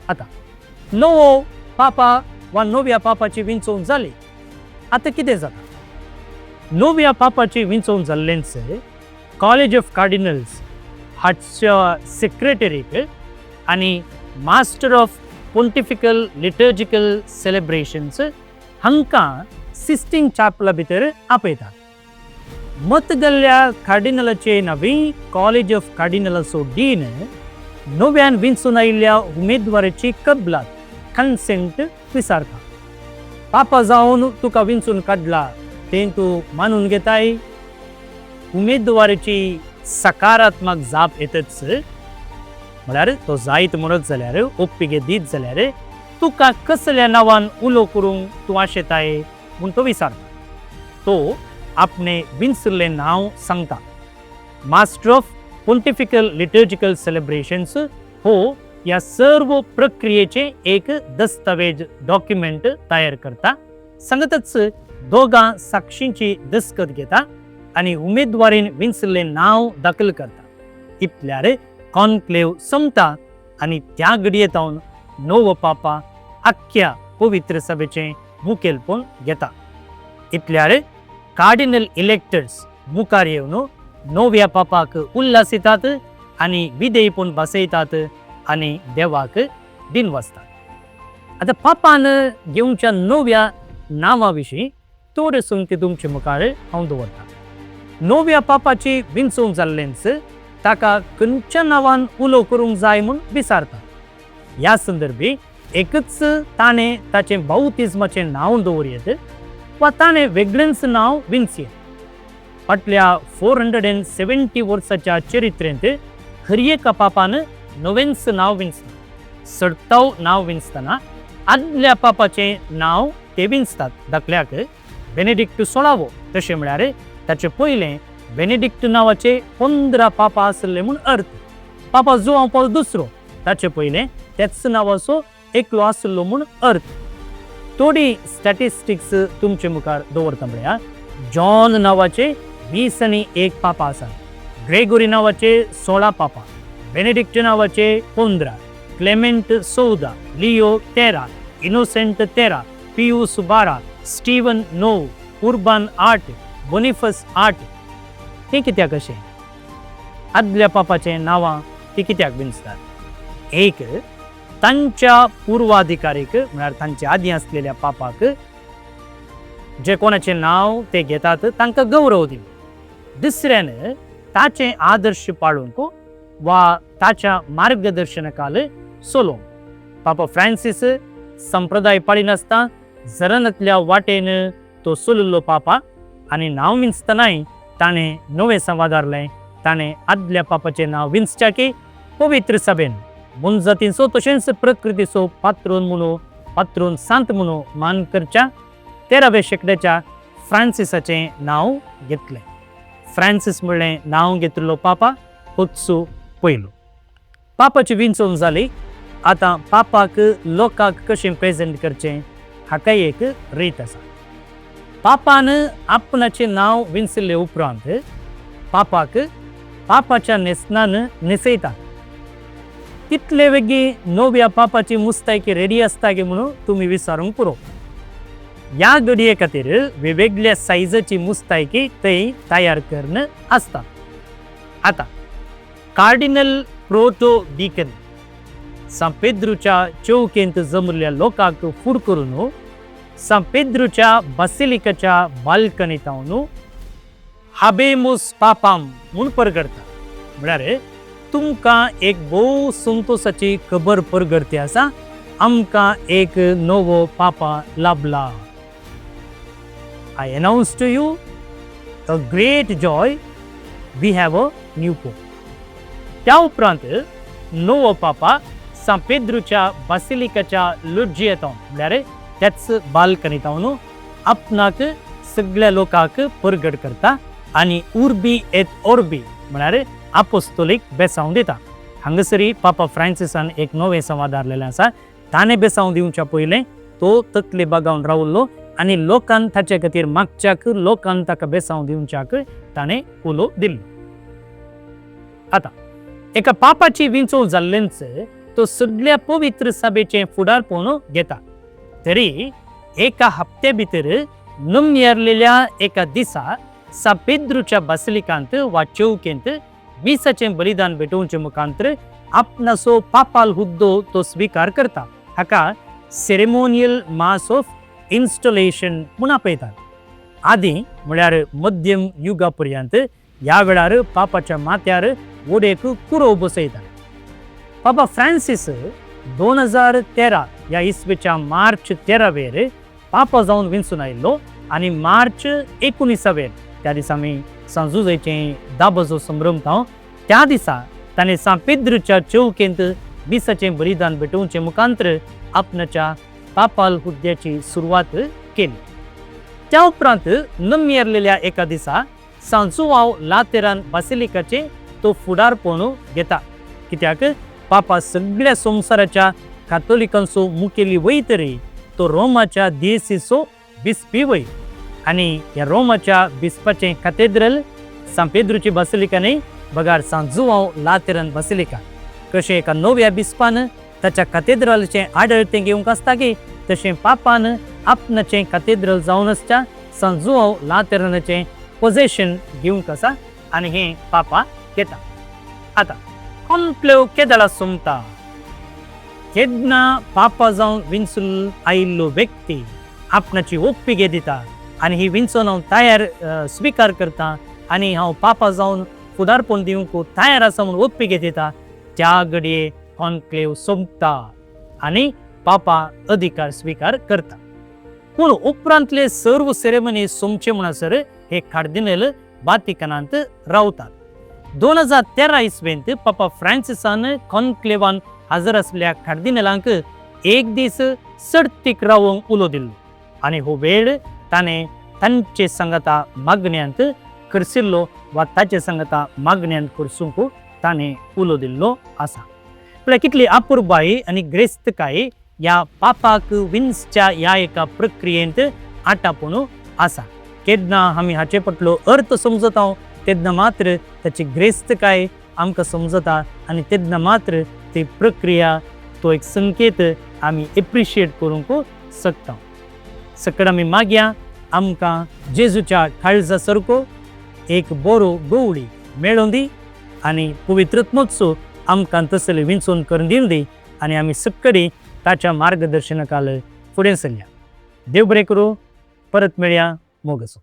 आतां नवो पापा वा नव्या पापाची विंचोवण जाली, आतां कितें जाता? नव्या पापाची विंचोवण जाल्लेंच कॉलेज ऑफ कार्डिनल्स हाच्या सेक्रेटरीक आनी master of pontifical liturgical celebrations हांकां सिस्टीन चॅपला भितर आपयतात. मत गेल्ल्या कार्डिनलाचे नवी कॉलेज ऑफ कार्डिनलाचो डीन नव्यान विंचून आयिल्ल्या उमेदवाराची कबलात, कन्सेंट विचारता. पापा जावन तुका विंचून काडला तें तूं मानून घेताय? उमेदवाराची सकारात्मक जाप येतच, म्हळ्यार तो जायत म्हणत जाल्यार, ओप्पिगे दीत जाल्यार, तुका कसल्या नांवान उलो करूंक तूं आशेताय म्हूण तो विचारता. तो आपणे विंचल्लें नांव सांगता. Master of pontifical liturgical celebrations हो ह्या सर्व प्रक्रियेचे एक दस्तावेज, डॉक्युमेंट तयार करता. सांगतच दोगां साक्षींची दस्खत घेता आनी उमेदवारीन विंचल्लें नांव दाखल करता. इतल्यार कॉन्क्लेव सोंपता आनी त्या घडये तावन नवो पापा आख्ख्या पवित्र सभेचें मुखेलपण घेता. इतल्यार कार्डिनल इलेक्टर्स मुखार येवन नव्या पापाक उल्हासितात आनी विधेयपण बसयतात आनी देवाक दिन वाचतात. आतां पापान घेवच्या नव्या नांवा विशीं थोड्यो संगती तुमचे मुखार हांव दवरतां. नव्या पापाची विंचूंक जाल्लेंच ताका खंयच्या नांवान उलो करूंक जाय म्हूण विचारता. ह्या संदर्भी एकच ताणें ताचें बाउतिज्माचें नांव दवरयेत वा ताणें वेगळेंच नांव विंचयेत. फाटल्या 470 वर्साच्या चरित्रेंत हर एका पापान नवेंच नांव विंचलां. सडताव नांव विंचतना आदल्या पापाचें नांव ते विंचतात. दाखल्याक बेनेडिक्ट 16वो, तशें म्हळ्यार ताचे पयलें बेनेडिक्ट नांवाचे 15 पापा आसले म्हूण अर्थ. पापा जुआंव पावल दुसरो, ताचे पयलें त्याच नांवाचो एकलो आसलो म्हूण अर्थ. थोडी स्टॅटिस्टिक्स तुमचे मुखार दवरता. म्हळ्यार जॉन नांवाचे 21 पापा आसात, ग्रेगोरी नांवाचे 16 पापा, बेनेडिक्ट नांवाचे 15, Clement 14, Leo 13, Innocent 13, Pius 12, Stephen 9, Urban 8, Boniface 8. हें कित्याक अशें? आदल्या पापाचें नांवां ती कित्याक विंचतात? एक, तांच्या पुर्वाधिकारीक, म्हळ्यार तांचे आदीं आसलेल्या पापाक, जे कोणाचें नांव ते घेतात तांकां गौरव दिवन. दुसऱ्यान ताचें आदर्श पाळूंक वा ताच्या मार्गदर्शनाखाल चलोवंक. पापा फ्रांसीस संप्रदाय पाळिनासतना जरनांतल्या वाटेन तो चलिल्लो पापा आनी नांव विंचतनाय ताणें नवें संवादारलें. ताणें आदल्या पापाचें नांव विंचच्या की पवित्र सभेन मोनजातींचो तशेंच प्रकृतीचो पात्रोन म्हणून, पात्रोन सांत म्हणून मान करच्या 13व्या शेंकड्याच्या फ्रांसिसाचें नांव घेतलें. फ्रांसीस म्हणलें नांव घेतिल्लो पापा होत्सू पयलो. पापाची विंचवण जाली, आतां पापाक लोकांक कशें प्रेजेंट करचें हाका एक रीत आसा. पापान आपणाचें नांव विंचले उपरांत पापाक पापाच्या न्हेसणान न्हेसयतात. तितले वेगीं नव्या पापाची मुस्तायकी रेडी आसता की म्हणून तुमी विचारूंक पुरो. ह्या घडये खातीर वेगवेगळ्या सायजाची मुस्तायकी थंय तयार करून आसता. आतां कार्डिनल प्रोटो डिकन सांत पेद्रूच्या चौकेंत जमल्ल्या लोकांक फूड करून सांत पेद्रूच्या बासिलिकाच्या बाल्कनींत हाबेमूस पापाम म्हूण परगडता. म्हळ्यार तुमकां एक भोव संतोशाची खबर परगडती आसा, आमकां एक नवो पापा लाभला. I announce to you a great joy, we have a new pope. त्या उपरांत नवो पापा सांत पेद्रूच्या बासिलिकाच्या लुर्जियेंत, म्हळ्यार त्याच बाल्कनींत आपणाक सगळ्या लोकांक परगट करता आनी उर्बी एत ओर्बी, म्हळ्यार आपोस्तोलीक बेसांव दिता. हांगासरी पापा फ्रांसिसान एक नवें संवाद हाडलेलें आसा. ताणें बेसांव दिवच्या पयलें तो तकले बागावन रावल्लो आनी लोकान ताचे खातीर मागच्याक, लोकान ताका बेसांव दिवच्याक ताणें उलो दिल्लो. आतां एका पापाची विंचोव जाल्लेंच तो सगळ्या पवित्र सभेचें फुडारपण घेता. तरी एका हप्त्या भितर नमयरलेल्या एका दिसा सांपेद्रूच्या बासिलिकांत वा चौकेंत मिसाचें बलिदान भेटोवचे मुखांतर आपणाचो पापाल हुद्दो तो स्विकार करता. हाका सेरेमोनियल मास ऑफ इन्स्टॉलेशन म्हूण आपयतात. आदीं म्हळ्यार मध्यम युगा पर्यंत ह्या वेळार पापाच्या माथ्यार वोडेक कुरोव बसयतात. पापा फ्रांसीस 2013 ह्या इस्वेच्या मार्च 13वेर पापा जावन विंचून आयिल्लो आनी मार्च 19वेर त्या दिसा आमी सांजुजेचें दाबजो संभ्रमता त्या दिसा ताणें सांत पेद्रूच्या चौकेंत मिसाचें बलिदान भेटोवचें मुखांतर आपणाच्या पापाल हुद्द्याची सुरवात केली. त्या उपरांत नमयरलेल्या एका दिसा सांजुआव लातेरान बासिलिकाचें तो फुडारपण घेता. कित्याक पापा सगळ्या संवसाराच्या कातोलिकांचो मुखेली वय तरी तो रोमाच्या दियेसीचो बिस्पी वय आनी ह्या रोमाच्या बिस्पाचें कातेद्रल सांत पेद्रूची बासिलिका न्ही बगार सांजुआव लातेरान बासिलिका. कशें एका नव्या बिस्पान ताच्या कातेद्रालचें आडळतें घेवंक आसता की तशें पापान आपणाचें कातेद्रल जावन आसच्या सांजुआव लातेरानाचें पोजेशन घेवंक आसा आनी हें पापा घेता. आतां कॉन्क्लेव केदळा सोंपता केन्ना पापा जावन विंचून आयिल्लो व्यक्ती आपणाची ओप्पिगे दिता आनी ही विंचून हांव तयार स्विकार करता आनी हांव पापा जावन फुडारपण दिवंक तयार आसा म्हूण ओप्पिगे दिता त्या घडये कॉन्क्लेव सोंपता आनी पापा अधिकार स्विकार करता. पूण उपरांतले सर्व सेरेमनी सोंपचे म्हणसर हे कार्दिनेल वातिकनांत रावतात. 2013 इस्वेंत पापा फ्रांसिसान कॉन्क्लेवान हजर आसल्या कार्दिनेलांक एक दीस सडतीक रावंक उलो दिल्लो आनी हो वेळ ताणें तांचे सांगाता मागण्यांत खर्चिल्लो वा ताचे सांगाता मागण्यांत खर्चूंक ताणें उलो दिल्लो आसा. म्हळ्यार कितली अपुरबाय आनी ग्रेस्तकाय ह्या पापाक विंचच्या ह्या एका प्रक्रियेंत आटापून आसा. केन्ना आमी हाचे फाटलो अर्थ समजता तेन्ना मात्र ताची ग्रेस्तकाय आमकां समजता आनी तेन्ना मात्र ती प्रक्रिया तो एक संकेत आमी एप्रिशिएट करूंक शकता. सकड आमी मागया आमकां जेजूच्या काळजा सारको एक बरो गवळी मेळोवन दी आनी पवित्रत्मोत्सव आमकां तसले विंचून करून दिवन दी आनी आमी सकडी ताच्या मार्गदर्शनाखाल फुडें सरया. देव बरें करूं. परत मेळया. मोग आसूं.